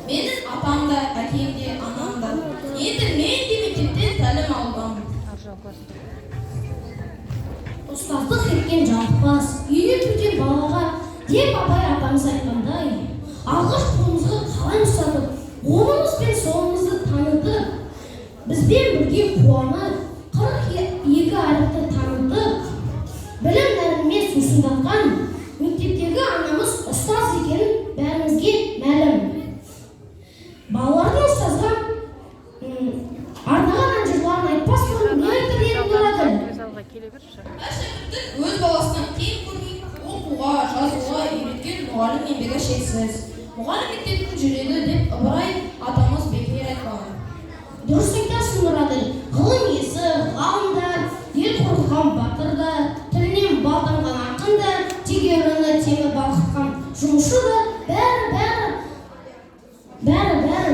Менің атам да, әкем де, анам да. Енді мен де мектептен тәлім алудамын. Ұстаздық еткен жалықпас, үйретуден балаға деп Абай атамыз айтқандай, алғаш қолымызға қалам ұстатып, оңымыз бен солымызды танытып, бізбен бірге қуанып, 42 әріпті танытып, білім нәрімен сусындатқан мектептегі анамыз ұстаз екенін бәрімізге мәлім. Балалардың ұстазға арнаған ән жырларын айтпас бұрын не айтар едің, Нұрәділ? Залға келе берші. Әр шәкірттің өз баласынан кем көрмей, оқуға, жазуға үйреткен мұғалім еңбегі шексіз. Мұғалім — мектептің жүрегі деп Ыбырай атамыз бекер айтпаған. Дұрыс айтасың, Нұраділ. Ғылым иесі ғалым да, ел қорғаған батыр да, тілінен бал тамған ақын да, тегеуріні темір балқытқан жұмысшы да, бәрі бәрі бәрі бәрі